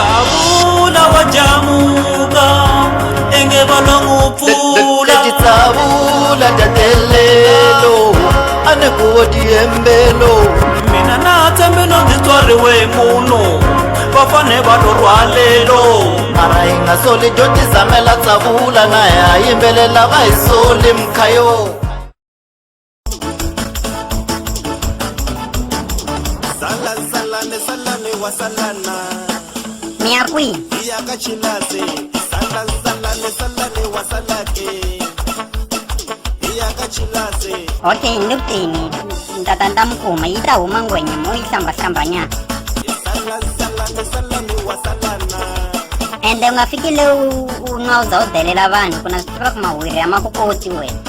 Tsavula wa jamuka enge va lo n'wi pfula. Leti tsavula ta telelo a ni ku wo tihembelo. Mina na tshembi no ndzi tswariwe hi munhu va fane va lo rhwalelo. Mara hi nga soli dyo tizamela tsavula na hi ha yimbelela va hi soli mkhayo. Sala salane salane wa salana. Mi ya kwihi? Iya ka chilase. Sala salane salane wa salake. Iya ka chilase. Okay, ni ku tini ni ta ta ni ta mi kuma yi ta huma ngwenya mo yi hlamba-hlambanyana. Sala salane salane wa salana. Ende u nga fiki le u u nwa u za u delela vanhu ku na swi tiva ku mahwiri a ma ku koti wena.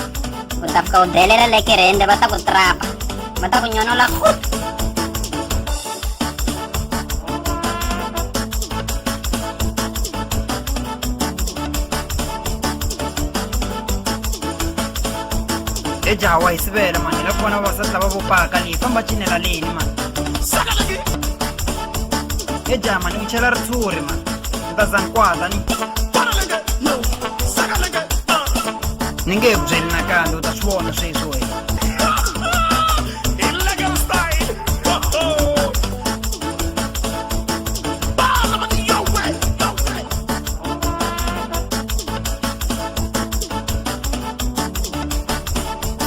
U ta fika u delela lekere ende va ta ku trapa va ta ku nyonola gut. He jaha wa hi sivela mani hi la ku vona vavasati lava vo paka leyi famba cinela leni mani he jaha mani u chela ritshuri mani ni ta za ni kwata ni ni nge he ku byeli nakambe u ta swi vona sweswi wena.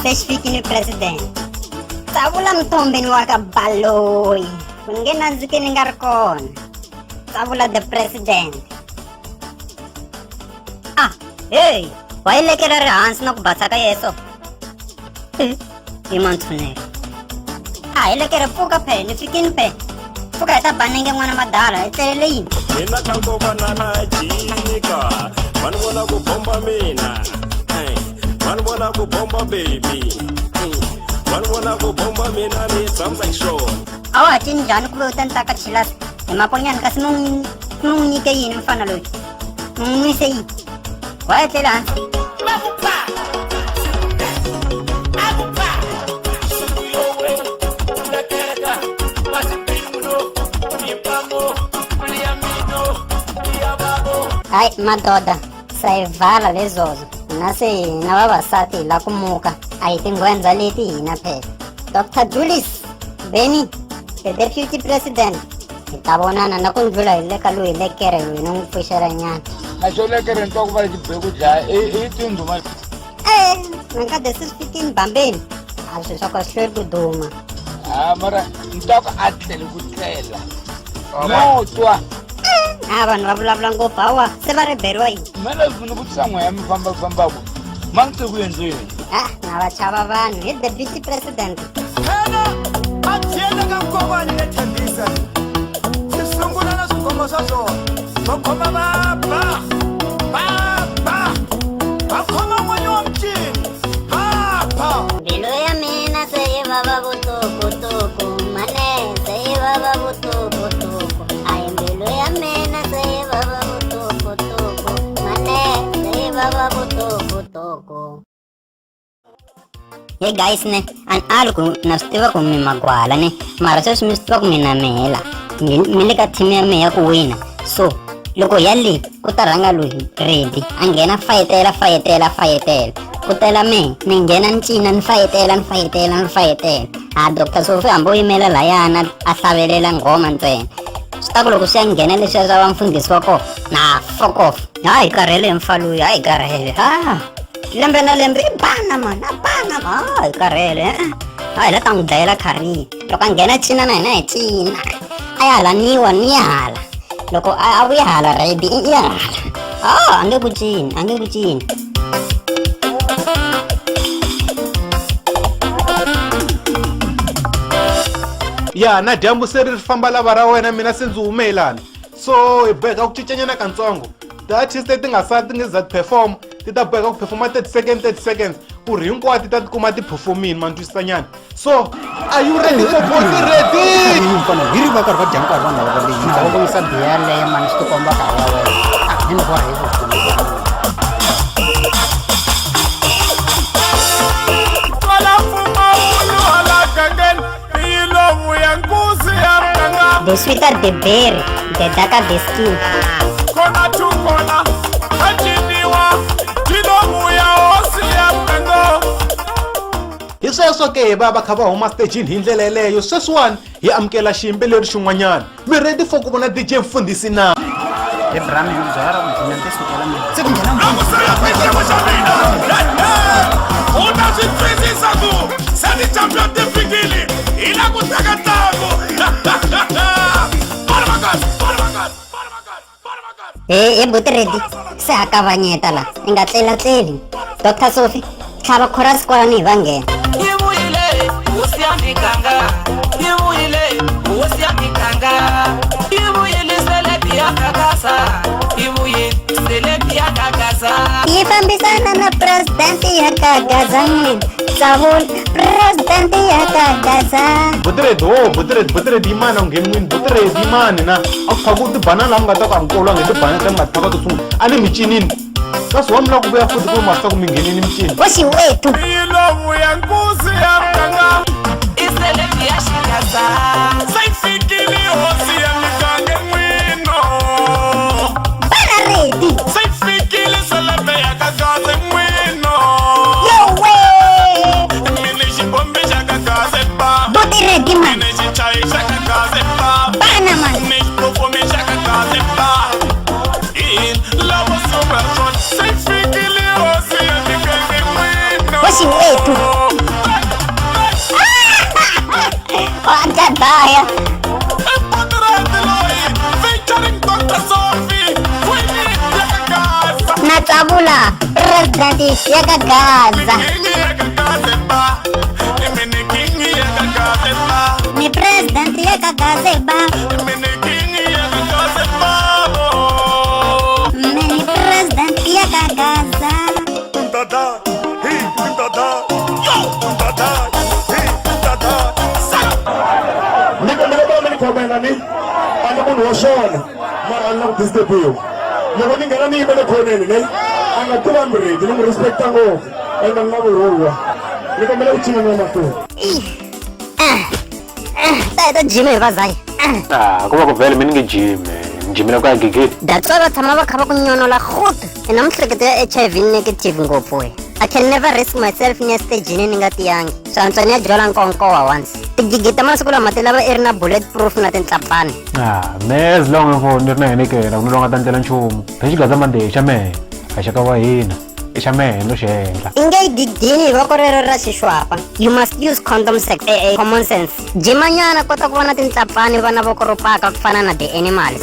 Se xi fikile president tsavula mutombeni wa ka baloyi ku ni nge nandziki ni nga ri kona tsavula the president. Ah hey wa yi lekela ri hansi na ku basa ka yeso i mantshunelo a hi lekere pfuka phe ni fikini phe pfuka hi ta banenge n'wana madala hi tlelele yini. Mina ka nkovanana jika va ni vona ku bomba mina va ni vona ku bomba baby va ni vona ku bomba mina ni tshamisa xiswona. A wa ha cini njhani ku ve u ta ni ta ka chilasi hi makonyani kasi mi n'wi mi n'wi nyike yini mfana loyi mi n'wi nwise yini wa etlela hansi. Hayi madoda sayivala lezozo hina se hina vavasati hi la ku muka a hi tinghwendza leti hina phela. Dr Julius Benny the deputy president hi ta vonana na ku ndlula hi le ka loyi lekere loyi ni n'wi pfuxela nyana. Na xo lekere ni twa ku va lexi be ku dlaya i i tindhuma. E nankade se swi fikini bambeni a swi swa ku a swi hlweli ku duma. Ha mara ni twa ku a tlele ku tlela no twa. A vanhu va vulavula ngopfu hawa se va ri beriwa yini. Mina leswi ni vutisa n'we ya mi famba fambaka ma ni se ku endleni. Ah na va chava vanhu hi deputy president. Phela a tiyele ka nkovani le Tembisa swi sungula na swikhombo swa swona va khoma va ba va ba va khoma n'winyi wa micini va ba. Mbilu ya mina se yi vava vutukutuku mane se yi vava vutukutuku ayi mbilu ya mina se yi vava vutukutuku mane se yi vava vutukutuku. Hey guys ne an ali ku na swi tiva ku mi magwala ne mara sweswi mi swi tiva ku mi na mehe la mi mi le ka team ya mehe ya ku wina so loko ya le ku ta rhanga loyi ready a nghena fayetela fayetela fayetela ku tela mehe ni nghena ni cina ni fayetela ni fayetela ni fayetela a Dr Sophie hambi u yimela layana a hlavelela nghoma ntsena swi ta ku loko swi ya nghena leswiya swa va mfundhisi wa kona na fuck off ha hi karhele hi mfa loyi ha hi karhele ha lembe na lembe i bana mani a bana ha hi karhele ha hi la ta n'wi dlayela career loko a nghena cina na hina hi cina a ya hala niwa ni ya hala loko a vuya hala ready i ya hala a a nge ku cini a nge ku cini. Ya na dyambu se ri famba lava ra wena mina se ndzi humelana so hi boheka ku cincanyana katsongo ti-artist leti nga sala ti nge za ti-perform ti ta boheka ku performa 30 seconds 30 seconds ku ri hinkwato ti ta tikuma ti performini ma ni twisisanyana so are you ready for bosi ready mfana hi ri va karhi va dya nkarhi vanhu lava va leyi na va vuyisa biya leyo mani swi tikomba ka wa wena a ni borha hi ku Twala mpfumawulo hala gangeni yi lo vuya nkuzi ya muganga. The sweeter the berry, the darker the skin. Kona to kona, ka ciniwa, dino vuya hosi ya muganga. Hi sweswo ke va va kha va huma stagini hi ndlela yeleyo. Sweswiwani hi amukela xiyimbeleri xin'wanyana. Mi ready for ku vona DJ Mfundhisi na? Hi brami ni byela ra ku nghena ti sukela mina se ku nghena. Hlamusela xa mina, u ta swi twisisa ku se ti-champion ti fikile, hi la ku teka ntlangu. He buti ready, se ha kavanyeta la, i nga tlelatleli. Dr Sophie, tlhava chorus kwalani hi va nghena. Yi vuyile hosi ya miganga, yi vuyile hosi ya miganga, yi vuyile selebi ya gagaza, yi vuyile selebi ya gagaza. Yi fambisana na president ya gagaza n'wina, tsavula president ya gagaza. Buti ready, wo buti ready, buti ready yimani, a wu ngheni n'wini. Buti ready yimani na a ku phaku tibanana laha mi nga ta ku a mi kolwangi hi tibanana ta mi nga ti phaka to sungula a ni mi cinini, kasi wa mi lava ku vuya futhi ku ri ma swi ta ku mi nghenini micini. Wo xiwetu. Yi lo vuya nkuzi ya muganga, i selebi ya xigaza. Se yi fikile hosi ya miganga n'wino. Bana ready. Se yi fikile selebe ya gagaze n'wino. Yowe. Mini xibombi xa gagaze ba. Buti ready man. Mini xichayi xa gagaze ba. Bana man. Ni xipopumi xa gagaze ba. Lavo super shot. Se yi fikile hosi ya miganga n'wino. Wo xiwetu. Wa ta baya. Featuring Dr. Sophie, Queen ya Gagaza. Na tsavula president ya gagaza. King ya gagaze ba. Mini king ya gagaze ba. Ni president ya gagaze ba. Mini king ya gagaze ba. Mini president ya gagaza. Dada, hey, dada, yo, dada, hey, dada. Ni kombela va mi ni khomela ni a ni munhu wa swona, mara a ni la ku disturbiwa. Loko ni nghena ni yimele khoneni ne a nga tiva mi ready, ni n'wi respecta ngopfu ende ni na vurhuwa. Ni kombela ku cina ni ya mahlweni. Ta hi ta jima hi vazayi. Ah, ku va ku vhele mi ni nge jimi, ni jimela ku ya gigini. That's why va tshama va kha va ku nyonola gut. I na miehleketo ya HIV negative ngopfu we. I can never risk myself ni ya stagini ni nga tiyangi. Swi antswa ni ya jola nkonkowa once. Tigigi ta masiku lama ti lava i ri na bullet proof na tintlapfani. Ah, me as long as ni ri na yena ke na ku ni longa ta ndlela nchumu. Phela xigaza mande xa mehe, a xa ka wa hina, i xa mehe no xi endla. I nge yi gigini hi voko rero ra xixwapa. You must use condom sex, common sense. Jimanyana kota ku vona tintlapfani vana voko ro paka ku fana na the animals.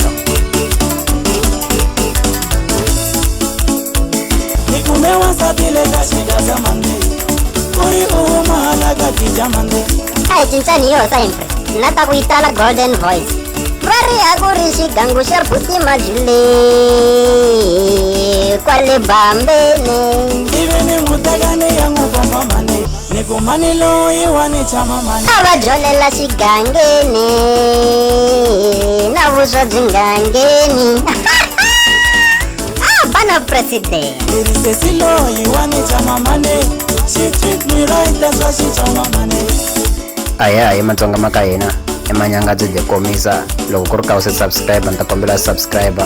Ni kume wansati le ka xigaza mande, ku ri u huma hala ka dijamande. A hi cincani hi yoho sempre, na ta ku yi tala golden voice. Va ri a ku ri xigangu xa buti Majule kwale Bambeni. Ivi ni n'wi teka ni ya n'wi komba mani, ni ku mani loyi wa ni chama mani. A va jolela xigangeni na vuswa byi nga ngheni. Ah, bana president. Ni ri sesi loyi wa ni chama mani, she treat me right, that's why she chama mani. Aya hi Matsonga ma ka hina i Manyangatsi the komisa. Loko ku ri ka u se subscribe, ni ta kombela subscribe.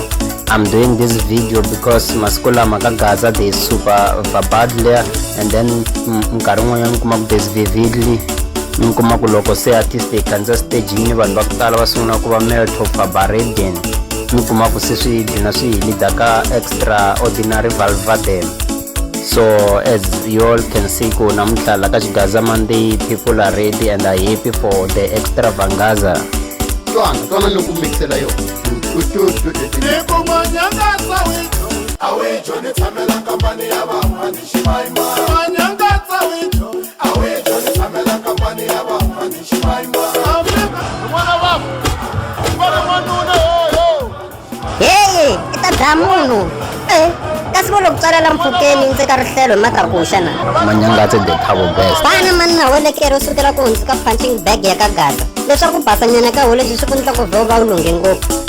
I'm doing this video because masiku lama ka Gaza they super vabadly, and then nkarhi wun'wanyana mi kuma ku there's vividly, mi kuma ku loko se artist yi khandziya stagini vanhu va ku tala va sungula ku va melt of Baradian, mi kuma ku se swi dlina swi hi lead ka extraordinary valvadem. So as you all can see ku namuntlha la ka Xigaza Monday people are ready and are happy for the extravaganza. Twana, twana loko mixela yo. Ni ku Manyangatsa wijo, a wijo ni tshamela kampani ya van'wani ximayimani. Manyangatsa wijo, a wijo ni tshamela kampani ya van'wani ximayimani. N'wana wa va ri n'wanuna hoyo. Heyi, i ta dlaya munhu. Kasi vo loko tswalela mpfhukeni ndzi ka rihlelo hi matakuxa na. Manyangatsi the Thabo best. Bana mani na welekeri u sukela ku hundzuka punching bag ya ka Gaza. Leswaku basanyana ka hole leswi swi ku endla ku vhe u va u lunghe ngopfu.